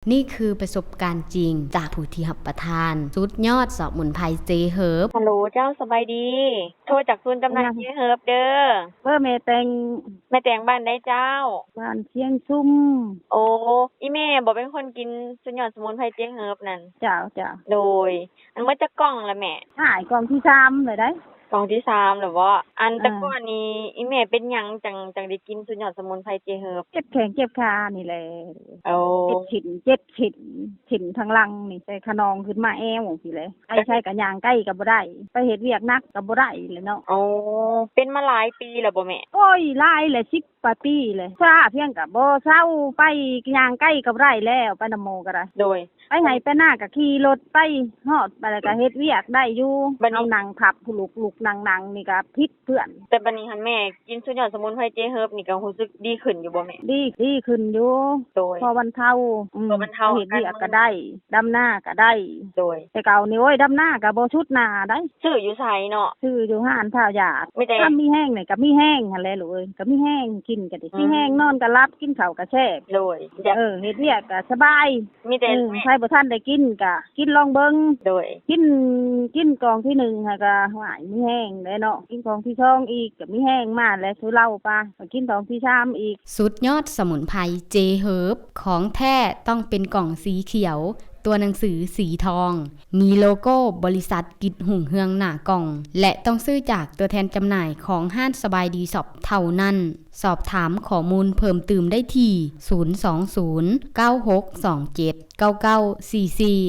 ນີ້ຄືປະສົບການຈິງຈາກຜູ້ທີ່ຮັບປະທານສຸດຍອດສະໝຸນໄພເຈເຮີບ. ຮັລໂຫຼ ເຈົ້າ ສະບາຍດີ. ໂທຈາກສູນຈຳໜ່າຍເຈເຮີບເດີ. ເບີແມ່ແຕງ. ແມ່ແຕງບ້ານໃດເຈົ້າ? ບ້ານຊຽງຊຸມ. ໂອ້ ອີ່ແມ່ບໍ່ເປັນຄົນກິນສຸດຍອດສະໝຸນໄພເຈເຮີບນັ້ນ? ເຈົ້າ ເຈົ້າ. ໂດຍ. ອັນໝົດຈັກກ່ອງລະແມ່? ຫາຍກ່ອງທີສາມແລ້ວໃດ໋. ກ່ອງທີສາມແລ້ວບໍ? ອັນ ເອີ ແຕ່ກ່ອນນີ້ ອີ່ແມ່ເປັນຫຍັງຈັ່ງ ຈັ່ງໄດ້ກິນສຸດຍອດສະໝຸນໄພເຈເຮີບ? ເຈັບແຂ້ງເຈັບຂານີ້ແຫຼະ. ໂອ້ ເຈັບເສັ້ນ ເຈັບເສັ້ນ ເສັ້ນທາງຫຼັງນີ້ ແຕ່ຂະໜອງຂຶ້ນມາແອວຊີ້ແຫຼະ. ໄປໃສກໍຍ່າງໄກກໍບໍ່ໄດ້ ໄປເຮັດວຽກໜັກກໍບໍ່ໄດ້ແຫຼະເນາະ. ໂອ້ ເປັນມາຫຼາຍປີແລ້ວບໍແມ່? ໂອ້ຍ ຫຼາຍແຫຼະ ສິບ ປາຍປີແຫຼະ ຊາພຽງກະບໍ່ເຊົາ ໄປຍ່າງໄກກໍບໍ່ໄດ້ແລ້ວ ໄປນຳໝໍກໍໄດ້. ໂດຍ. ໄປໄຮ່ໄປນາກໍຂີ່ລົດໄປ ຮອດໄປແລ້ວກໍເຮັດວຽກໄດ້ຢູ່. ບັດນີ້ ເຮົານັ່ງພັບຜູ້ລຸກ ລຸກນັ່ງໆ ນີ້ກໍຜິດເພື່ອນ. ແຕ່ບັດນີ້ຫັ້ນແມ່ກິນສຸດຍອດສະໝຸນໄພເຈເຮີບນີ້ກໍຮູ້ສຶກດີຂຶ້ນຢູ່ບໍ່ແມ່? ດີ ດີຂຶ້ນຢູ່. ໂດຍ. ພໍບັນເທົາ ອືມ ພໍບັນເທົາ ເຮັດວຽກກໍໄດ້ ດຳນາກໍໄດ້. ໂດຍ. ແຕ່ເກົ່ານີ້ ໂອ້ຍ ດຳນາກໍບໍ່ສຸດໜ້າໃດ໋. ຊື້ຢູ່ໃສເນາະ? ຊື້ຢູ່ຮ້ານທ້າວຢາດ. ມີແຕ່ ຖ້າມີແຮງນີ້ກໍມີແຮງຫັ້ນແຫຼະລູກເອີຍ ກໍມີແຮງ ກິນກໍໄດ້ ອືມ ມີແຮງ ນອນກໍຫຼັບ ກິນເຂົ້າກໍແຊບ. ໂດຍ. ເອີ ເຮັດວຽກກໍສະບາຍ. ມີແຕ່ ເອີ ແມ່ ໃຜບໍ່ທັນໄດ້ກິນກໍກິນລອງເບິ່ງ. ໂດຍ. ກິນ ກິນກ່ອງທີໜຶ່ງຫັ້ນກໍ ຫວາຍ ມີແຮງແຫຼະເນາະ ກິນກ່ອງທີສອງອີກກໍມີແຮງມາແຫຼະ ຄືເລົ່າປາ ກິນກ່ອງທີສາມອີກ. ສຸດຍອດສະໝຸນໄພເຈເຮີບ ຂອງແທ້ຕ້ອງເປັນກ່ອງສີຂຽວ ຕົວໜັງສືສີທອງ ມີໂລໂກ້ບໍລິສັດກິດຮຸ່ງເຮືອງໜ້າກ່ອງ ແລະ ຕ້ອງຊື້ຈາກຕົວແທນຈຳໜ່າຍຂອງຮ້ານສະບາຍດີຊັອບເທົ່ານັ້ນ. ສອບຖາມຂໍ້ມູນເພີ່ມຕື່ມໄດ້ທີ່ ສູນສອງສູນ ເກົ້າຫົກສອງເຈັດ ເກົ້າເກົ້າສີ່ສີ່.